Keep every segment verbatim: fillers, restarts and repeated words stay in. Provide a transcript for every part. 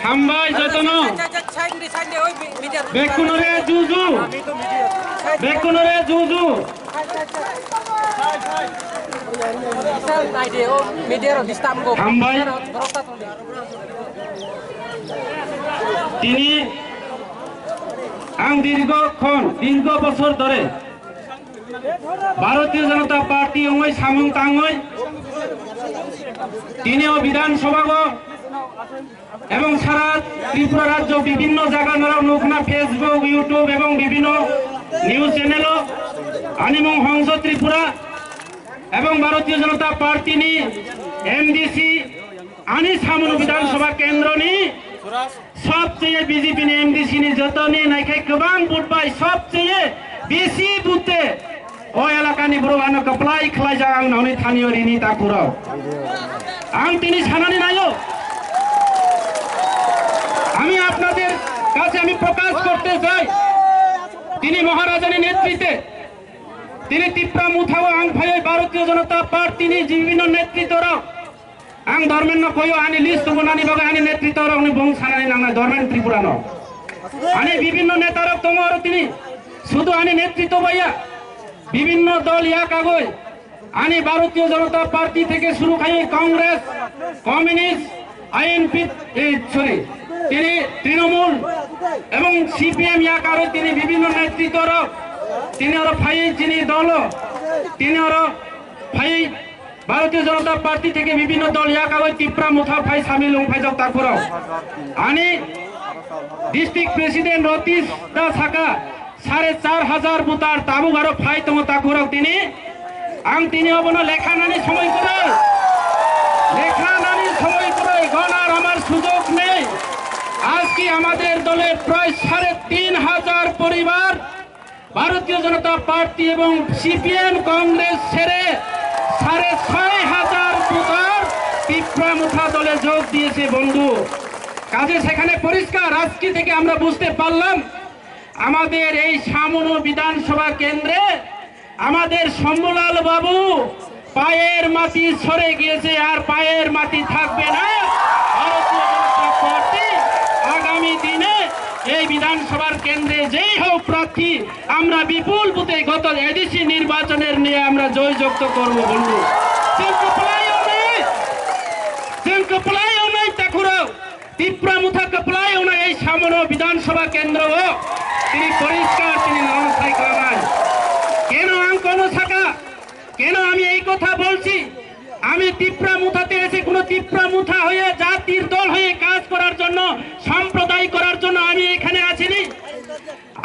Hambai jotono. Bekkunore juju. Bekkunore juju. Hambai. Tini ang dirghokhon, dirgho bosor dhore Bharatiya Janata Party wngwi samung tangwi tini o Bidhan Sabha o ebong sara Tripura rajyo bibhinno jaga norok nukna Facebook, YouTube ebong bibhinno news channel o ani mung Hongso Tripura ebong Bharatiya Janata Party ni M D C ani Samunu Bidhan Sabha kendro ni sobcheye B J P ni M D C ni jotoni naikhai kwbang vote bai sobcheye bisi vote o elakani borok ano kwplai khlaijak ang noni thani o rini takhurok. Ang tini sanani naio, আমি আপনাদের কাছে আমি প্রকাশ করতে চাই, তিনি মহারাজানি নেতৃত্বে তিনি তিপ্রা মুথাও ang phaiwi Bharatiya Janata Party ni bibhinno netritworok Ang Dharmenno koyo ani list tongo nani bagwi ani netritworokni bung sanani nangnai Dharmen Tripurano. Ani bibhinno netarok tongo aro tini sudu ani netritwo baiya bibhinno dol ya kagwi ani Bharatiya Janata Party theke suru khai Congress, Communist, I N P, eh, sorry, tini Trinamool ebong C P M ya kagwi tini bibhinno netritworok tini aro phai chini dolo tini aro phai Bharatiya Janata Party theke bibhinno dol ya kagwi Tipra Motha phai samil wng phaijak takhurok. Ani district president Ratish da saka sare char hajar voter tabuk aro phai tongo takhurok tini. Ang tini obono lekha nani somoi kwrwi. Lekha nani somoi kwrwi, gonar amar sujog nei. আজকে আমাদের দলের প্রায় সাড়ে তিন হাজার পরিবার ভারতীয় জনতা পার্টি এবং সিপিএম কংগ্রেস ছেড়ে সাড়ে ছয় হাজার ভোটার তিপ্রা মুথা দলে যোগ দিয়েছে বন্ধু। কাজে সেখানে পরিষ্কার আজকে থেকে আমরা বুঝতে পারলাম আমাদের এই সামনো বিধানসভা কেন্দ্রে আমাদের শম্ভুলাল বাবু পায়ের মাটি সরে গিয়েছে, আর পায়ের মাটি থাকবে না। ভারতীয় জনতা পার্টি আগামী দিনে এই বিধানসভার কেন্দ্রে যেই হোক প্রার্থী, আমরা বিপুল ভোটে গত এডিসি নির্বাচনের নিয়ে আমরা জয়যুক্ত করব বন্ধু। Chwng kwplai wngnai, chwng kwplai wngnai takhurok. Tipra Motha kwplai wngnai ei samono Bidhan Sabha kendro o tini poriskar tini nono sai klanai. কেন ang kono saka? কেন আমি এই কথা বলছি? আমি তিপ্রা মুথাতে এসে কোনো তিপ্রা মুথা হয়ে জাতির দল হয়ে কাজ করার জন্য, সম্প্রদায় করার জন্য আমি এখানে আসিনি।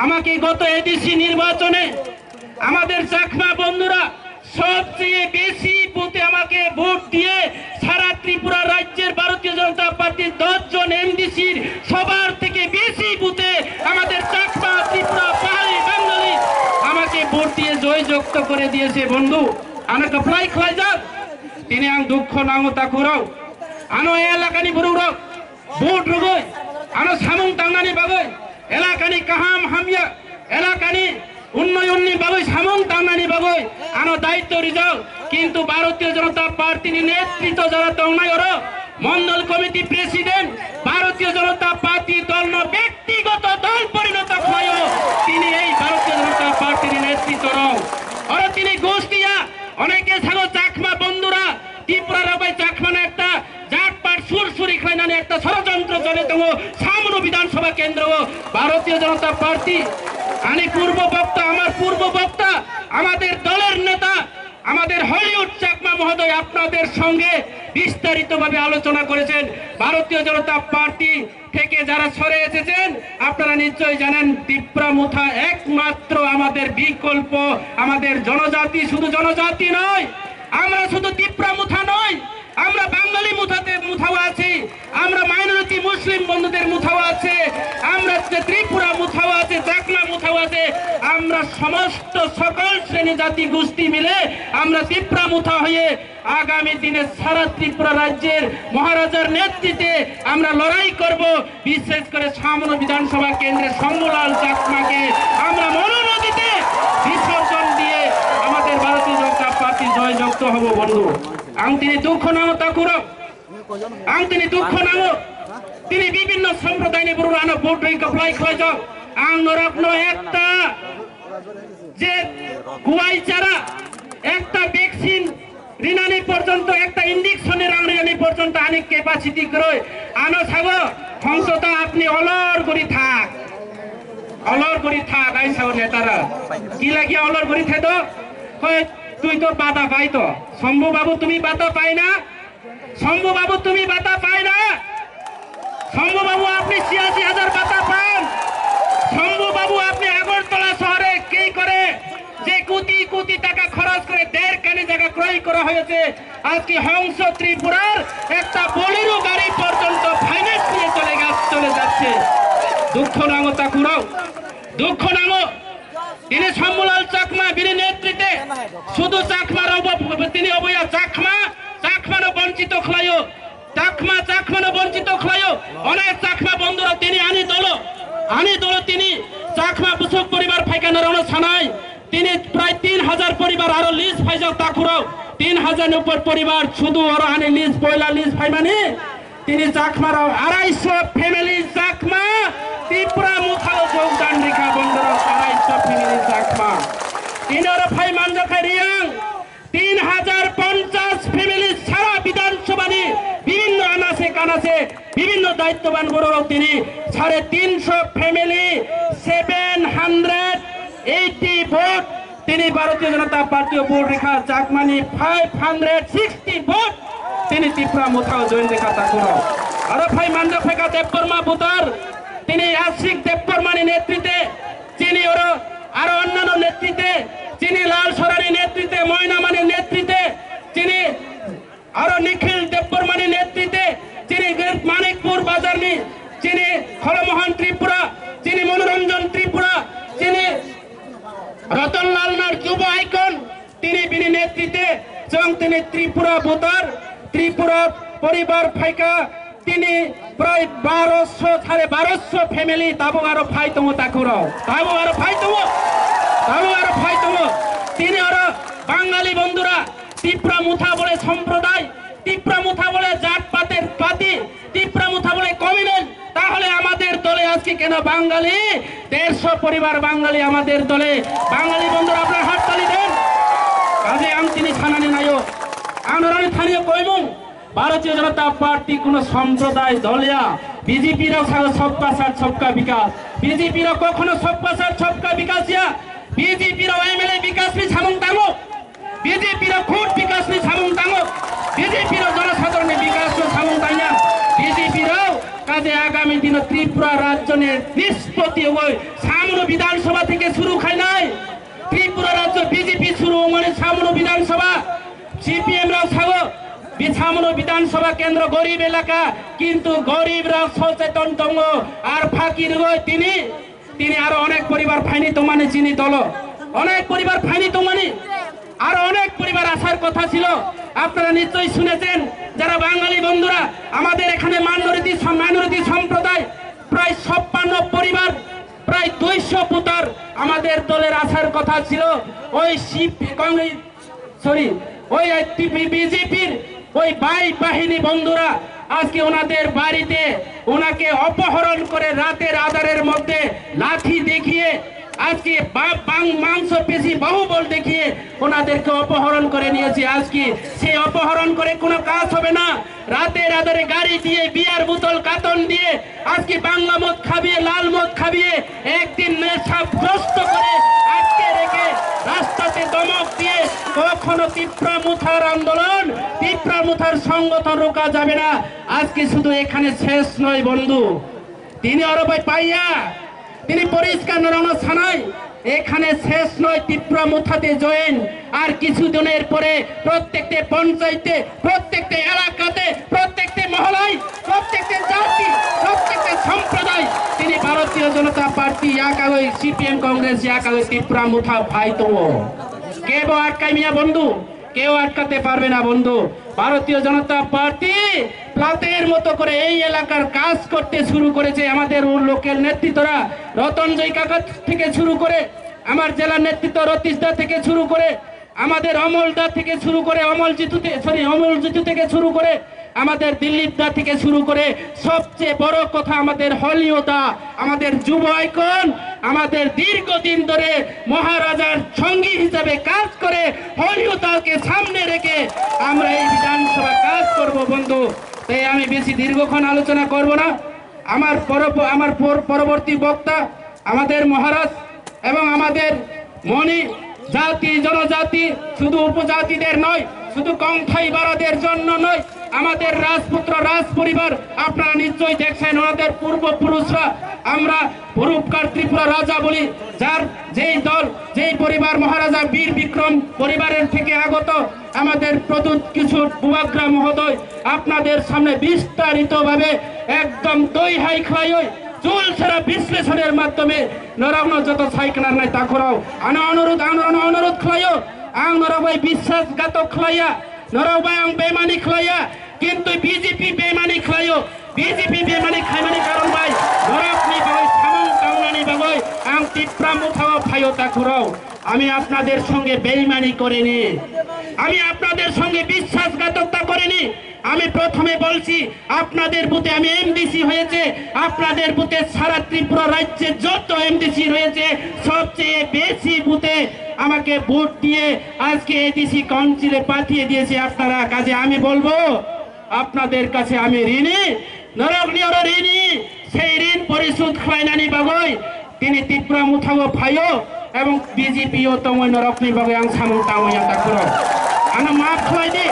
আমাকে গত এডিসি নির্বাচনে আমাদের চাকমা বন্ধুরা সবচেয়ে বেশি বুথে আমাকে ভোট দিয়ে সারা ত্রিপুরা রাজ্যের ভারতীয় জনতা পার্টির দশ জন এমডিসির সবার থেকে বেশি বুথে আমাদের চাকমা, ত্রিপুরা, পাহাড়ি, বাঙালি আমাকে ভোট দিয়ে জয়যুক্ত করে দিয়েছে বন্ধু। Ano kwplai khlaijak, tini ang dukho nango takhurok. Ano elakani bororok vote rwgwi, ano samung tangnani bagwi, elakani kaham hamya, elakani উন্নয়ননি bagwi samung tangnani bagwi ano daitto rijak, kintu Bharatiya Janata Party ni netritwo jara tongnai oro mondol committee president Bharatiya Janata Party dolno bektigoto dol porinoto khlaio, tini ei Bharatiya Janata Party ni netritwo rok oro tini gostiya oneke sago Chakma bondhura Tripura rok bai Chakmano ekta জাতপাত সুরসুরি খাইনানি একটা ষড়যন্ত্র চলে তো সামনো বিধানসভা কেন্দ্র ভারতীয় জনতা পার্টি। আমি পূর্ব বক্তা, আমার পূর্ব বক্তা, আমাদের দলের নেতা, আমাদের হলিউড চাকমা মহোদয় আপনাদের সঙ্গে বিস্তারিতভাবে আলোচনা করেছেন। ভারতীয় জনতা পার্টি থেকে যারা সরে এসেছেন, আপনারা নিশ্চয়ই জানেন, তিপ্রা মুথা একমাত্র আমাদের বিকল্প, আমাদের জনজাতি, শুধু জনজাতি নয়, আমরা শুধু তিপ্রা মুথা নয়, আমরা বাঙালি মুথাতে মুথাও আছি, আমরা মাইনরিটি মুসলিম বন্ধুদের মুথাও আছে, আমরা যে ত্রিপুরা মুথাও আছে, চাকমা মুথাও আছে, আমরা সমস্ত সকল শ্রেণী জাতি গোষ্ঠী মিলে আমরা তিপ্রা মুথা হয়ে আগামী দিনে সারা ত্রিপুরা রাজ্যের মহারাজার নেতৃত্বে আমরা লড়াই করব। বিশেষ করে সামনো বিধানসভা কেন্দ্রে শম্ভুলাল চাকমাকে আমরা মনোনদিতে বিসর্জন দিয়ে আমাদের ভারতীয় জনতা পার্টি জয়যুক্ত হব বন্ধু। Ang tini dukho nango takhurok, ang tini dukho nango. Tini bibhinno somprodayni borok ano vote ring kwplai khlaijak. Ang norokno ekta je guai chara, ekta vaccine rinani porjonto, ekta injection ni rang rinani porjonto ani capacity kwrwi. Ano sago, "Hongso da apni olor guri thak. Olor guri thak," ai sago netara. Ki lagiya olor guri thai do? Koi, tui to bata pai to. Shambhu babu, tumi bata pai na? Shambhu বাবু, তুমি ভাতা পাই না? শম্ভু বাবু, আপনি ছিয়াশি হাজার ভাতা পান? শম্ভু বাবু, আপনি আগরতলা শহরে কি করে যে কোটি কোটি টাকা খরচ করে দেড় কানি জায়গা ক্রয় করা হয়েছে, আজকে হংস ত্রিপুরার একটা বোলেরো গাড়ি পর্যন্ত ফাইন্যান্স নিয়ে চলে গেছে, চলে যাচ্ছে। দুঃখ নাঙো তাকুরাও, দুঃখ নাঙো। Tini Shambhulal Chakma bini netritwe sudu Chakma rok bo tini oboya Chakma, Chakma no bonchito khlaio, Chakma, Chakma no bonchito khlaio. Onek Chakma bondhurok tini ani dolo, ani dolo tini Chakma busuk poribar phaikana rokno sanai, tini prai tin hajar poribar aro list phaijak takhurok, tin hajar ni upor poribar sudu oro ani list, poila list phaimani. Tini Chakma rok arai sho family Chakma Tipra Motha o jogdan rikha bondhurok arai sho family Chakma. Tini oro phai manjakha Reang tin hajar ponchas family sara Bidhan Sabha ni bibhinno anase kanase bibhinno daittoban borok rok tini sare tinsho family seven hundred eighty vote. Tini Bharatiya Janata Party o vote rikha Chakmani five hundred sixty vote. Tini Tipra Motha o join rikha takhurok. Aro phai manjak phaikha Debbarma voter. Tini Ashik Debbarmani netritwe, tini oro aro onnano netritwe, tini Lal Sorani netritwe, Moinamani netritwe, tini aro Nikhil Debbarmani netritwe, tini Manikpur Bazarni, tini Kholomohan Tripura, tini Manoranjan Tripura, tini Ratan Lal Nath Yuva Icon, tini bini netritwe, chwng tini Tripura voter, Tripura poribar phaikha, tini prai barosho, sare barosho family tabuk aro phai tongo takhurok, tabuk aro phai tongo, tabuk aro phai tongo, tini oro Bangali bondhura, Tipra Motha bole somproday, Tipra Motha bole jat pater pati, Tipra Motha bole communal, tahole amader dole ajke keno Bangali, dershho poribar Bangali amader dole, Bangali bondhura apnara hattali den. Kaje ang tini sanani naio, ang norokni thani koimung, Bharatiya Janata Party kono somproday dol ya, B J P rok sago sabka saath sabka bikas, B J P rok kokhono sabka saath sabka bikas ya, B J P rok M L A bikasni samung tango. B J P rok khud bikasni samung tango, B J P rok jonosadharanni bikasni samung tangya, B J P rok kaje agami dino Tripura rajyoni nispoti oi samuno Bidhan Sabha theke suru khainai, Tripura rajyo B J P suru ongmani samuno Bidhan Sabha, C P M rok sago bi samuno Bidhan Sabha kendro gorib elaka, kintu gorib rok socheton tongo, ar phakir oi tini Tini aro onek poribar phaini tongmani chini dolo, onek poribar phaini tongmani, aro onek poribar asar kotha chilo. Apnara nischoi shunechen, jara Bangali bondhura, amader ekhane minority som-, minority somproday, prai choppanno poribar, prai duisho voter amader doler asar kotha chilo. Oi C P, Congress, sorry, ওই আইটিপি বিজেপির ওই ভাই বাহিনী বন্ধুরা আজকে ওনাদের বাড়িতে ওনাকে অপহরণ করে রাতের আধারের মধ্যে লাঠি দেখিয়ে আজকে বা-, বাং-, মাংস পেশি বাহুবল দেখিয়ে ওনাদেরকে অপহরণ করে নিয়েছে। আজকে সেই অপহরণ করে কোনো কাজ হবে না। রাতের আধারে গাড়ি দিয়ে বিয়ার বোতল কাতন দিয়ে আজকে বাংলা মদ খাবিয়ে, লাল মদ খাবিয়ে, একদিন নেশাগ্রস্ত করে আটকে রেখে রাস্তাতে ধমক দিয়ে কখনো তিপ্রা মুথার আন্দোলন, তিপ্রা মুথার সংগঠন রোকা যাবে না। আজকে শুধু এখানে শেষ নয় বন্ধু, tini oro bai paiya, tini poriskar norokno sanai, এখানে শেষ নয়, তিপ্রা মুথাতে জয়েন। আর কিছু দিনের পরে প্রত্যেকটা পঞ্চায়েতে, প্রত্যেকটা এলাকাতে, প্রত্যেকটা মহলায়, প্রত্যেকটা জাতি, প্রত্যেকটা সম্প্রদায় tini ভারতীয় জনতা পার্টি yakagoi, সিপিএম কংগ্রেস yakagoi তিপ্রা মুথা phai tongo. Kebo atkai manya bondhu, কেউ আটকাতে পারবে না বন্ধু। ভারতীয় জনতা পার্টি প্লাতের মতো করে এই এলাকার কাজ করতে শুরু করেছে। আমাদের লোকাল নেতৃত্বরা, রতন জয় কাকা থেকে শুরু করে, আমার জেলা নেতৃত্ব রতীশ দা থেকে শুরু করে, আমাদের অমল দা থেকে শুরু করে, অমল জিতু থে-, সরি, অমল জিতু থেকে শুরু করে আমাদের দিলীপ দা থেকে শুরু করে সবচেয়ে বড় কথা আমাদের হলিও দা, আমাদের যুব আইকন, আমাদের দীর্ঘদিন ধরে মহারাজার সঙ্গী হিসেবে কাজ করে হলিও দাকে সামনে রেখে আমরা এই বিধানসভা কাজ করব বন্ধু। তাই আমি বেশি দীর্ঘক্ষণ আলোচনা করব না। আমার পরব-, আমার পর-, পরবর্তী বক্তা আমাদের মহারাজ এবং আমাদের মণি জাতি জনজাতি, শুধু উপজাতিদের নয়, শুধু কংথাই বারাদের জন্য নয়, আমাদের রাজপুত্র রাজ পরিবার, আপনারা নিশ্চয়ই দেখছেন ওনাদের পূর্বপুরুষরা, আমরা পূর্বকার ত্রিপুরা রাজা বলি, যার যেই দল, যেই পরিবার মহারাজা বীর বিক্রম পরিবারের থেকে আগত আমাদের প্রদ্যুৎ কিশোর বুবাগ্রা মহোদয় আপনাদের সামনে বিস্তারিতভাবে একদম দই হাই খাইয়ে চুল ছাড়া বিশ্লেষণের মাধ্যমে norokno joto sai khwnarnai takhukrok, ano onurudh, ano, ano onurudh khlaio, ang norok bai biswasghatok khlaiya, norok bai ang bemani khlaiya, kintu B J P bemani khlaio, B J P bemani khlaimani karon bai norokni bagwi samung tangnani bagwi ang Tipra Mothao phaio takhukrok. আমি আপনাদের সঙ্গে বেইমানি করিনি, আমি আপনাদের সঙ্গে বিশ্বাসঘাতকতা করিনি। আমি প্রথমে বলছি, আপনাদের বুথে আমি এমডিসি হয়েছে, আপনাদের বুথে সারা ত্রিপুরা রাজ্যে যত এমডিসি রয়েছে, সবচেয়ে বেশি বুথে আমাকে ভোট দিয়ে আজকে এডিসি কাউন্সিলে পাঠিয়ে দিয়েছে আপনারা। কাজে আমি বলবো, আপনাদের কাছে আমি ঋণী, নরক নিয়র ঋণী। সেই ঋণ পরিশোধ খাইনানি বাগৈ তিনি ত্রিপুরা মুথাও ফাইও এবং বিজেপি ও তময় নরকনি বাগৈ আং সামুং তাওয়া তাকুরো। আনো মাফ খাইদি,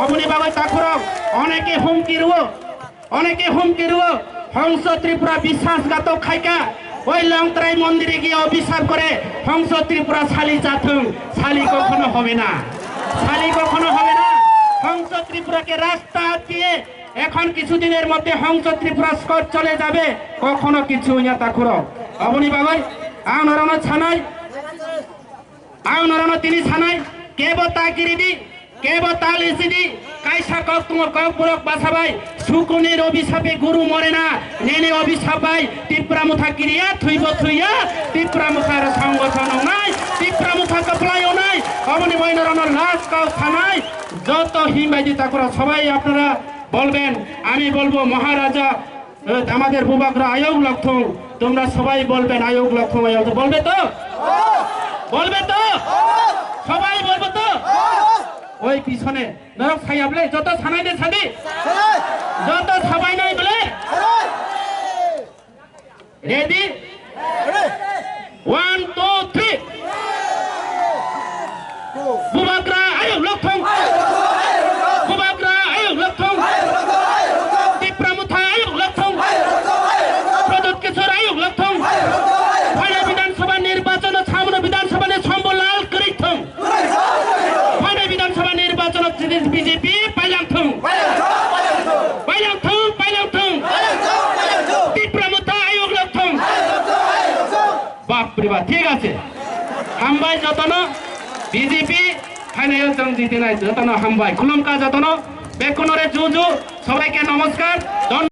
অবনি বাগৈ তাকুরো। অনেকে হুমকি রুও, অনেকে হুমকি রুও। হংস ত্রিপুরা বিশ্বাসঘাতক খাইকা, ওই লংতরাই মন্দিরে গিয়ে অভিশাপ করে, হংস ত্রিপুরা শালি চাথুং, শালি কখনো হবে না, শালি কখনো হবে না। হংস ত্রিপুরাকে রাস্তা আটকিয়ে এখন কিছুদিনের মধ্যে হংস ত্রিপুরা স্কট চলে যাবে, কখনো কিছু হইয়া তাকুরো। অবনি বাগৈ, আং নরনো ছানাই, ang norokno tini sanai, kebo ta kiridi, kebo ta lisidi, kaisa kok tongo kok borok basabai, sukunir obhisape guru more na, nini obhisap bai, Tipra Motha kiriya, thwibo thwiya, Tipra Motha ro songgothon ongnai, Tipra Motha kwplai ongnai, oboni bai norokno last kok sanai, joto himbai di takura sabai apnara bolben, ami bolbo Maharaja, এ, আমাদের বুবাগ্রা আয়োগ লক্ষণ, তোমরা সবাই বলবেন আয়োগ লক্ষণ, আয়োগ। বলবে তো? বলবে তো? সবাই বলবে তো? ওই পিছনে নরক সাইয়াবলে যত সানাই দে সাদি, যত সবাই নাই বলে। Ready? One, two, three. Bubagra ayuk lokthong. Bubagra ayuk lokthong. Tipra Motha ayuk lokthong. Pradyut Kishore ayuk lokthong. Phainai Bidhan Sabha nirbachon o samno Bidhan Sabha ni Shambhu Lal kwrwi thong. Phainai Bidhan Sabha nirbachon o B J P pailangthong. Pailangthong, pailangthong. Tipra Motha ayuk lokthong. Bap re bap, thik ache. Hambai jotono B J P phainai o chwng jitinai jotono hambai. Khulumkha jotono bekkunore juju, sabaike nomoskar.